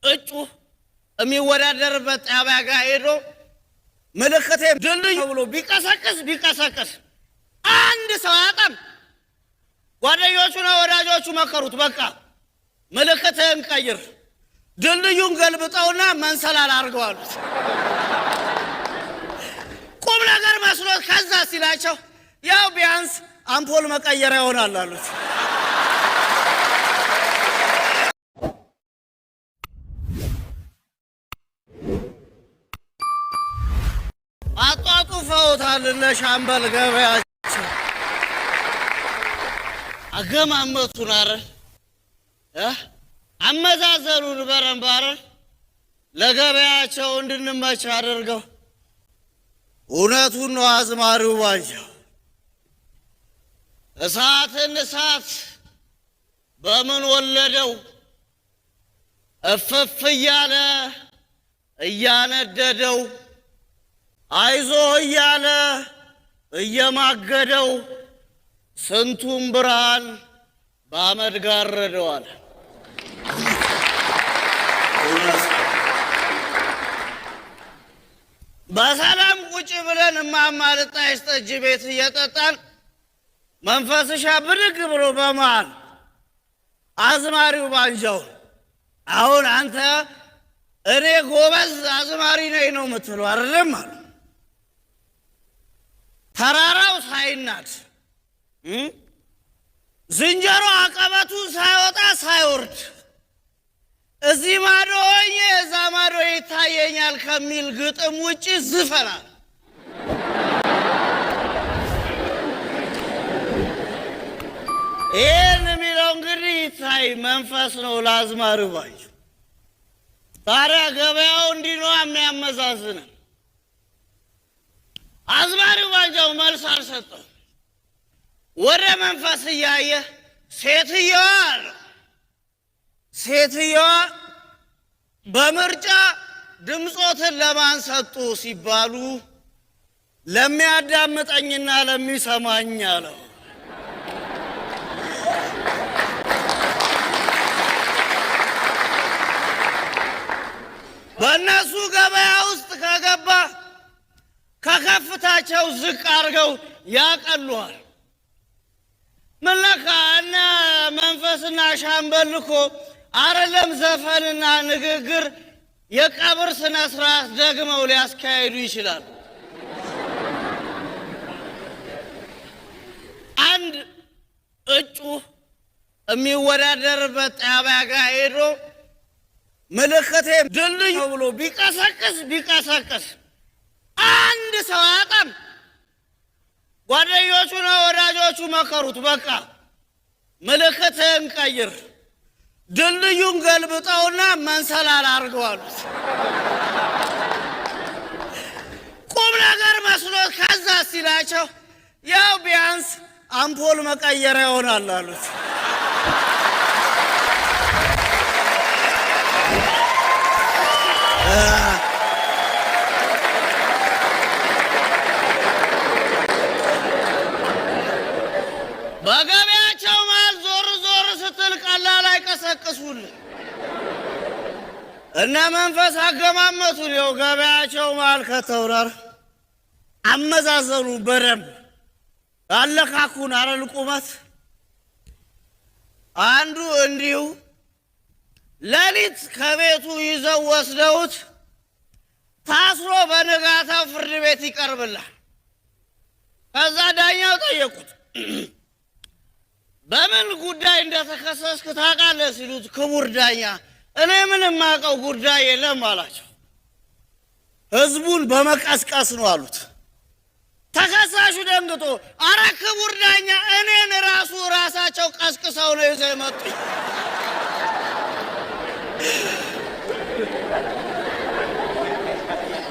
እጩ የሚወዳደርበት ጣቢያ ጋር ሄዶ ምልክቴ ድልድይ ብሎ ቢቀሰቅስ ቢቀሰቅስ አንድ ሰው አያጣም። ጓደኞቹና ወዳጆቹ መከሩት። በቃ ምልክትህን ቀይር፣ ድልድዩን ገልብጠውና መንሰላል አድርገው አሉት። ቁም ነገር መስሎት ከዛ ሲላቸው ያው ቢያንስ አምፖል መቀየሪያ ይሆናል አሉት። አጧጡፈውታል እነ ሻምበል ገበያቸው አገማመቱን፣ አረ አመዛዘኑን በረንብ አረ ለገበያቸው እንድንመች አድርገው። እውነቱን ነው አዝማሪው ባንጃው፣ እሳትን እሳት በምን ወለደው? እፍፍ እያለ እያነደደው፣ አይዞህ እያለ እየማገደው፣ ስንቱን ብርሃን በአመድ ጋረደዋል። በሰላም ቁጭ ብለን እማማ ልጣይስ ጠጅ ቤት እየጠጣን መንፈስሻ ብድግ ብሎ በመሃል አዝማሪው ባንጃው አሁን አንተ እኔ ጎበዝ አዝማሪ ነኝ ነው የምትለው አይደለም አሉ። ተራራው ሳይናድ፣ ዝንጀሮ አቀበቱን ሳይወጣ ሳይወርድ፣ እዚህ ማዶ ሆኜ እዛ ማዶ ይታየኛል ከሚል ግጥም ውጭ ዝፈናል። ይህን የሚለው እንግዲህ ይታይ መንፈስ ነው ለአዝማሪው ባንጃው። ታዲያ ገበያው እንዲህ ነው የሚያመዛዝንን። አዝማሪው ባንጃው መልስ አልሰጠም። ወደ መንፈስ እያየ ሴትየዋ አለ፣ ሴትየዋ በምርጫ ድምፆትን ለማን ሰጡ ሲባሉ ለሚያዳምጠኝና ለሚሰማኝ አለው። በእነሱ ገበያ ውስጥ ከገባ ከከፍታቸው ዝቅ አድርገው ያቀሉሃል። ምን ለካ እነ መንፈስና ሻምበል እኮ አይደለም ዘፈንና ንግግር የቀብር ስነ ስርዓት ደግመው ሊያስካሂዱ ይችላሉ። አንድ እጩ የሚወዳደርበት ጣቢያ ጋር ሄዶ ምልክቴ ድልድይ ብሎ ቢቀሰቅስ ቢቀሰቅስ አንድ ሰው አያጣም። ጓደኞቹና ወዳጆቹ መከሩት። በቃ ምልክትህን ቀይር፣ ድልድዩን ገልብጠውና መንሰላል አድርገው አሉት። ቁም ነገር መስሎት ከዛ ሲላቸው ያው ቢያንስ አምፖል መቀየሪያ ይሆናል አሉት። በገበያቸው መሃል ዞር ዞር ስትል ቀላል አይቀሰቅሱልህ። እነ መንፈስ አገማመቱን ይኸው ገበያቸው መሃል ከተውራር አመዛዘኑ በደንብ አለካኩን አረል ቁመት። አንዱ እንዲሁ ሌሊት ከቤቱ ይዘው ወስደውት ታስሮ በንጋታው ፍርድ ቤት ይቀርብላል። ከዛ ዳኛው ጠየቁት፣ በምን ጉዳይ እንደተከሰስክ ታውቃለህ ሲሉት፣ ክቡር ዳኛ እኔ ምንም የማውቀው ጉዳይ የለም አላቸው። ህዝቡን በመቀስቀስ ነው አሉት። ተከሳሹ ደንግጦ አረ ክቡር ዳኛ እኔን ራሱ ራሳቸው ቀስቅሰው ነው ይዘው የመጡኝ።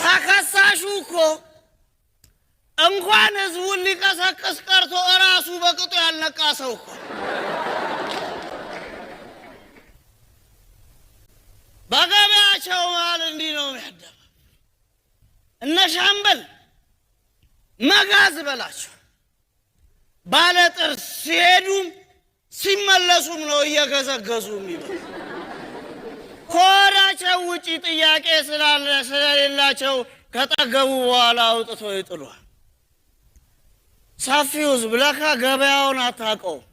ተከሳሹ እኮ እንኳን ህዝቡን ሊቀሰቅስ ቀርቶ እራሱ በቅጡ ያልነቃ ሰው እኮ። በገበያቸው መሃል እንዲህ ነው የሚያደባ። እነ ሻምበል መጋዝ በላቸው ባለ ጥርስ ሲሄዱም ሲመለሱም ነው እየገዘገዙ የሚበሉ። ከሆዳቸው ከጥያቄው ውጪ ጥያቄ ስላለ ስለሌላቸው ከጠገቡ በኋላ አውጥቶ ይጥሏል። ሰፊው ህዝብ ለካ ገበያውን አታውቀውም።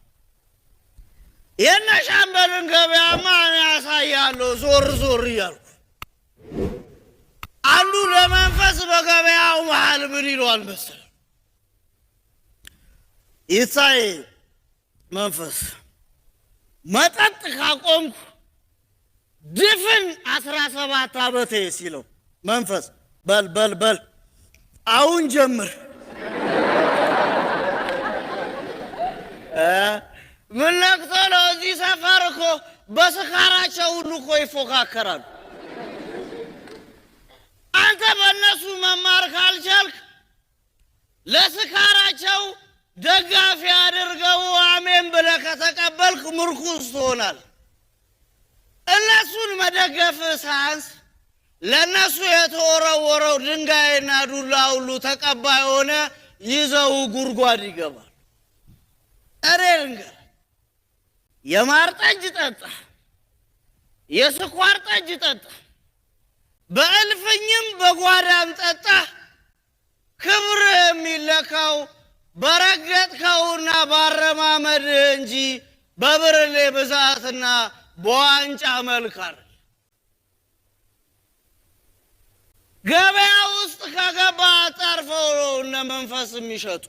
የነ ሻምበልን ገበያማ እኔ አሳያለሁ ዞር ዞር እያልኩ። አንዱ ለመንፈስ በገበያው መሃል ምን ይለዋል መሰለህ? ይታይ መንፈስ መጠጥ ካቆምኩ ድፍን 17 ዓመቴ ሲለው፣ መንፈስ በል በል በል አሁን ጀምር። ምን ነክቶ ነው? እዚህ ሰፈር እኮ በስካራቸው ሁሉ እኮ ይፎካከራሉ። አንተ በእነሱ መማር ካልቻልክ ለስካራቸው ደጋፊ አድርገው አሜን ብለህ ከተቀበልክ ምርኩዝ ትሆናል። እነሱን መደገፍ ሳያንስ ለእነሱ የተወረወረው ድንጋይና ዱላ ሁሉ ተቀባይ ሆነ ይዘው ጉድጓድ ይገባል። እኔ ልንገርህ፣ የማር ጠጅ ጠጣ፣ የስኳር ጠጅ ጠጣ፣ በእልፍኝም በጓዳም ጠጣ፣ ክብር የሚለካው በረገጥከውና ባረማመድ እንጂ በብርሌ ብዛትና በዋንጫ መልክ አይደል። ገበያ ውስጥ ከገባ አጣርፈው ነው እነ መንፈስ የሚሸጡ።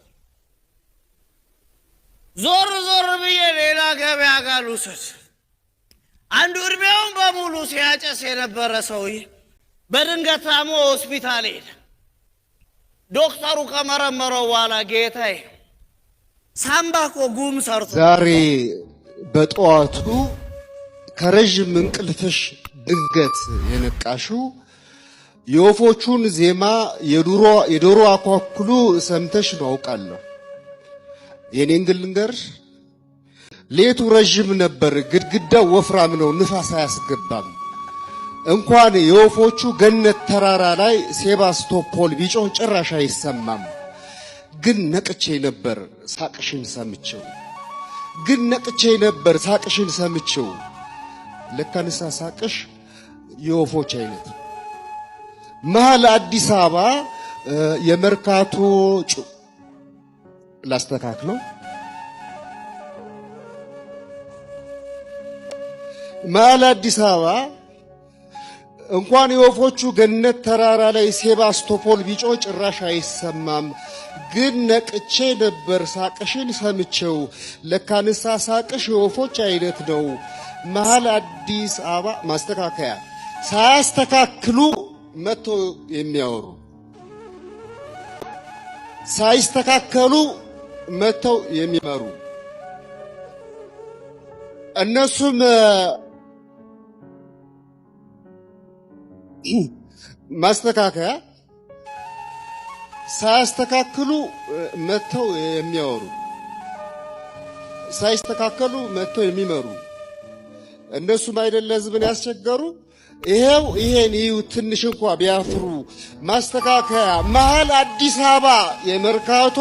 ዞር ዞር ብዬ ሌላ ገበያ ጋር ልውሰድ። አንዱ እድሜውን በሙሉ ሲያጨስ የነበረ ሰውዬ በድንገት ታሞ ሆስፒታል ሄደ። ዶክተሩ ከመረመረው በኋላ ጌታዬ ሳምባ እኮ ጉም ሰርቶ ዛሬ በጠዋቱ ከረዥም እንቅልፍሽ ድንገት የነቃሽው የወፎቹን ዜማ የዶሮ አኳኩሉ ሰምተሽ ነው አውቃለሁ። የኔን ግን ልንገርሽ፣ ሌቱ ረዥም ነበር፣ ግድግዳው ወፍራም ነው፣ ንፋስ አያስገባም። እንኳን የወፎቹ ገነት ተራራ ላይ ሴባስቶፖል ቢጮህ ጭራሽ አይሰማም። ግን ነቅቼ ነበር ሳቅሽን ሰምቼው፣ ግን ነቅቼ ነበር ሳቅሽን ሰምቼው። ለካንሳ ሳቅሽ የወፎች አይነት መሀል አዲስ አበባ የመርካቶ ላስተካክለው፣ መሀል አዲስ አበባ እንኳን የወፎቹ ገነት ተራራ ላይ ሴባስቶፖል ቢጮህ ጭራሽ አይሰማም። ግን ነቅቼ ነበር ሳቅሽን ሰምቼው። ለካንሳ ሳቅሽ የወፎች አይነት ነው። መሀል አዲስ አበባ ማስተካከያ ሳያስተካክሉ መጥቶ የሚያወሩ፣ ሳይስተካከሉ መጥተው የሚመሩ እነሱም ማስተካከያ ሳያስተካክሉ መጥተው የሚያወሩ፣ ሳይስተካከሉ መጥተው የሚመሩ እነሱም አይደለ ህዝብን ያስቸገሩ። ይሄው ይሄን ይዩ ትንሽ እንኳ ቢያፍሩ። ማስተካከያ መሀል አዲስ አበባ የመርካቶ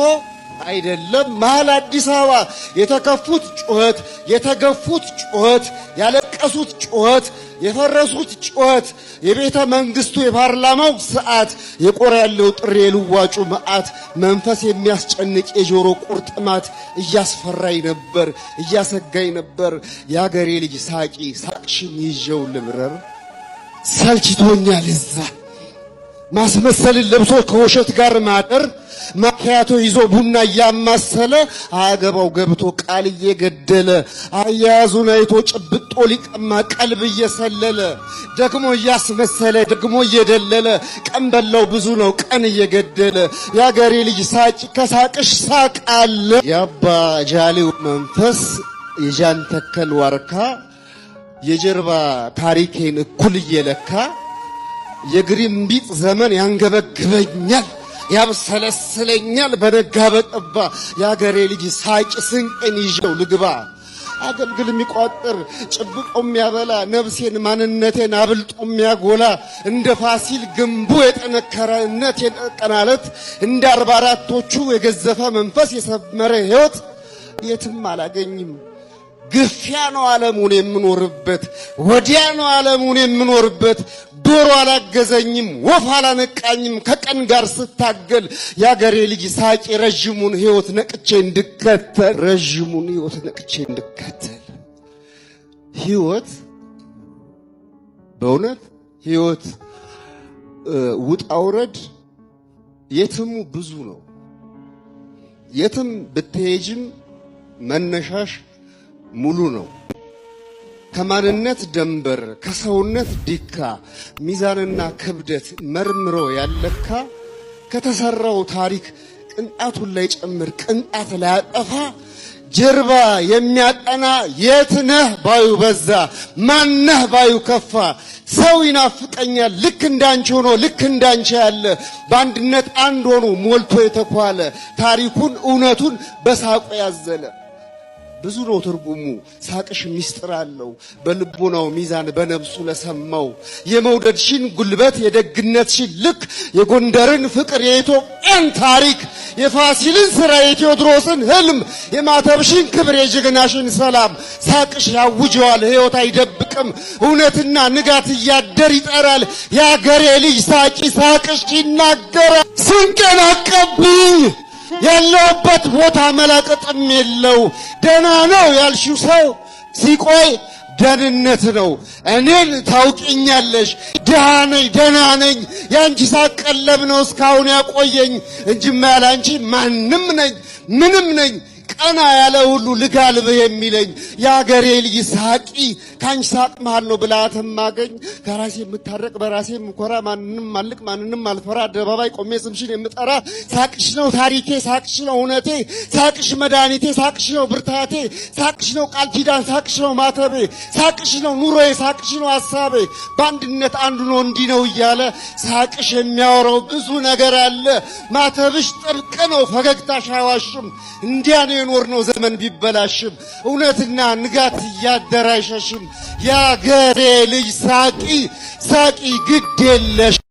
አይደለም፣ መሀል አዲስ አበባ የተከፉት ጩኸት፣ የተገፉት ጩኸት፣ ያለቀሱት ጩኸት፣ የፈረሱት ጩኸት፣ የቤተ መንግስቱ የፓርላማው ሰዓት፣ የቆረ ያለው ጥሪ የልዋጩ መዓት፣ መንፈስ የሚያስጨንቅ የጆሮ ቁርጥማት እያስፈራኝ ነበር፣ እያሰጋኝ ነበር። የአገሬ ልጅ ሳቂ፣ ሳቅሽን ይዤው ልብረር። ሰልችቶኛል እዛ ማስመሰልን ለብሶ ከውሸት ጋር ማደር፣ ማኪያቶ ይዞ ቡና እያማሰለ አያገባው ገብቶ ቃል እየገደለ፣ አያያዙን አይቶ ጭብጦ ሊቀማ ቀልብ እየሰለለ፣ ደግሞ እያስመሰለ ደግሞ እየደለለ፣ ቀን በላው ብዙ ነው ቀን እየገደለ። የአገሬ ልጅ ሳቂ፣ ከሳቅሽ ሳቅ አለ። የአባ ጃሌው መንፈስ የጃንተከል ዋርካ የጀርባ ታሪኬን እኩል እየለካ የግሪምቢጥ ዘመን ያንገበግበኛል፣ ያብሰለስለኛል በነጋ በጠባ። የአገሬ ልጅ ሳቂ፣ ስንቅን ይዤው ልግባ። አገልግል የሚቋጥር ጭብጦ የሚያበላ፣ ነፍሴን ማንነቴን አብልጦ የሚያጎላ፣ እንደ ፋሲል ግንቡ የጠነከረ እምነት የቀናለት፣ እንደ 44ቶቹ የገዘፈ መንፈስ የሰመረ ሕይወት የትም አላገኝም። ግፊያ ነው ዓለሙን የምኖርበት፣ ወዲያ ነው ዓለሙን የምኖርበት። ዶሮ አላገዘኝም፣ ወፍ አላነቃኝም፣ ከቀን ጋር ስታገል የአገሬ ልጅ ሳቂ ረዥሙን ሕይወት ነቅቼ እንድከተል፣ ረዥሙን ሕይወት ነቅቼ እንድከተል። ሕይወት በእውነት ሕይወት ውጣ ውረድ የትሙ ብዙ ነው። የትም ብትሄጅም መነሻሽ ሙሉ ነው። ከማንነት ደንበር ከሰውነት ዲካ ሚዛንና ክብደት መርምሮ ያለካ ከተሰራው ታሪክ ቅንጣቱን ላይ ጨምር ቅንጣት ላይ አጠፋ ጀርባ የሚያጠና የት ነህ ባዩ በዛ ማነህ ባዩ ከፋ። ሰው ይናፍቀኛል ልክ እንዳንቺ ሆኖ ልክ እንዳንቺ ያለ በአንድነት አንድ ሆኖ ሞልቶ የተኳለ ታሪኩን እውነቱን በሳቁ ያዘለ። ብዙ ነው ትርጉሙ ሳቅሽ ሚስጥር አለው በልቦናው ሚዛን በነፍሱ ለሰማው የመውደድሽን ጉልበት የደግነትሽን ልክ የጎንደርን ፍቅር የኢትዮጵያን ታሪክ የፋሲልን ስራ የቴዎድሮስን ህልም የማተብሽን ክብር የጀግናሽን ሰላም ሳቅሽ ያውጀዋል ሕይወት አይደብቅም እውነትና ንጋት እያደር ይጠራል። የአገሬ ልጅ ሳቂ ሳቅሽ ይናገራል። ስንቄን አቀብኝ ያለውበት ቦታ መላቀጥም የለው ደና ነው ያልሽው ሰው ሲቆይ ደህንነት ነው። እኔን ታውቂኛለሽ፣ ድሃ ነኝ ደህና ነኝ። የአንቺ ሳቅ ቀለብ ነው እስካሁን ያቆየኝ እንጂማ ያለ አንቺ ማንም ነኝ ምንም ነኝ። ቀና ያለ ሁሉ ልጋልብህ የሚለኝ የአገሬ ልጅ ሳቂ ከአንቺ ሳቅ መሃል ነው ብልሃት የማገኝ። ከራሴ የምታረቅ በራሴ የምኮራ ማንንም ማልቅ ማንንም አልፈራ አደባባይ ቆሜ ስምሽን የምጠራ ሳቅሽ ነው ታሪኬ ሳቅሽ ነው እውነቴ ሳቅሽ መድኃኒቴ ሳቅሽ ነው ብርታቴ ሳቅሽ ነው ቃል ኪዳን ሳቅሽ ነው ማተቤ ሳቅሽ ነው ኑሮዬ ሳቅሽ ነው ሐሳቤ። በአንድነት አንዱ ነው እንዲህ ነው እያለ ሳቅሽ የሚያወራው ብዙ ነገር አለ። ማተብሽ ጥብቅ ነው ፈገግታሽ አይዋሽም። እንዲያ ነው የኖርነው ዘመን ቢበላሽም እውነትና ንጋት እያደረ አይሸሽም። የአገሬ ልጅ ሳቂ ሳቂ ግድ የለሽ።